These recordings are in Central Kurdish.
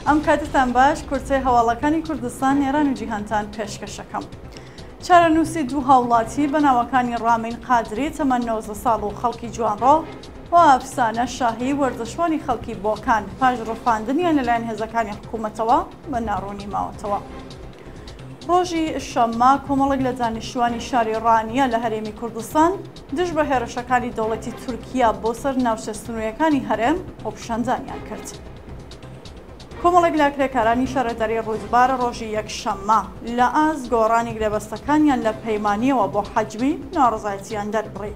ئەم کاتتان باش کورتەی هەواڵەکانی کوردستان ئێران و جیهانتان پێشکەشەکەم. چارەنووسی دوو هاوڵاتی بە ناوەکانی ڕامین قادری تەمەن 19 ساڵ و خەڵکی جوانڕۆ و ئەفسانە شاهی وەرزشوانی خەڵکی بۆکان پاش ڕفاندنیان لەلایەن هێزەکانی حکوومەتەوە بە ناڕوونی ماوەتەوە. ڕۆژی شەممە کۆمەڵێک لە دانیشتوانی شاری ڕانیە لە هەرێمی کوردستان دژ بە هێرشەکانی دەوڵەتی تورکیا بۆ سەر ناوچە سنووریەکانی هەرێم خۆپیشاندانیان کرد. کۆمەڵێک لە کرێکارانی شارەداری ڕوودبار ڕۆژی یەکشەممە لە ئاست گۆڕانی گرێبەستەکانیان لە پەیمانییەوە بۆ حەجمی ناڕەزایەتییان دەربڕی.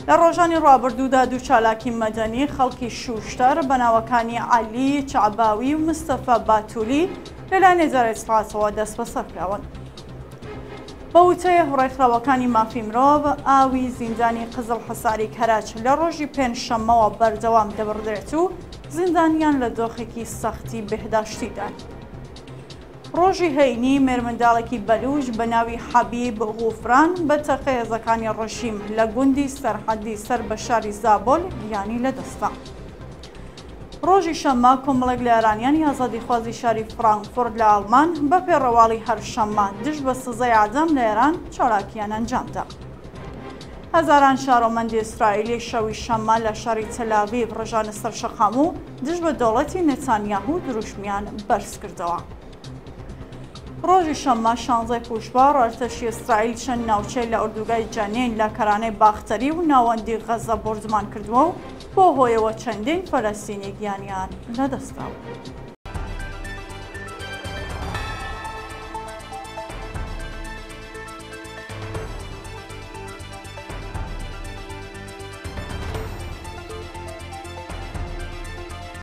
لە ڕۆژانی ڕابردوودا دوو چالاکی مەدەنی خەڵکی شوشتەر بە ناوەکانی عەلی چەعباوی و مستەفا باتولی لەلایەن ئیدارەی ئیتڵاعاتەوە دەستبەسەرکراون. بە وتەی ڕێکخراوەکانی مافی مرۆڤ، ئاوی زیندانی قزڵحەساری کەرەج لە ڕۆژی پێنجشەممەوە بەردەوام دەبڕدرێت و زیندانیان لە دۆخێکی سەختی بێهداشتیدان. ڕۆژی هەینی مێرمنداڵێکی بەلووچ بە ناوی حەبیب غوفران بە تەقەی هێزەکانی ڕژیم لە گوندی سەرحەدی سەر بە شاری زابۆل گیانی لەدەستدا. ڕۆژی شەممە کۆمەڵێک لە ئێرانیانی ئازادیخوازی شاری فرانکفۆرت لە ئاڵمان بە پێڕەواڵی هەر شەممە دژ بە سزای ئەعدام لە ئێران چالاکییان ئەنجامدا. هەزاران شارۆمەندی ئیسرائیلی شەوی شەممە لە شاری تەلاڤیڤ ڕژانە سەر شەقام و دژ بە دەوڵەتی نەتانیاهو دروشمیان بەرزکردەوە. ڕۆژی شەممە شانزەی پووشپەڕ، ئەرتەشی ئیسرائیل چەند ناوچەی لە ئۆردوگای جەنین لە کەرانەی باختەری و ناوەندی غەززە بۆردومان کردووە و بەو هۆیەوە چەندین فەلەستینی گیانیان لەدەستداوە.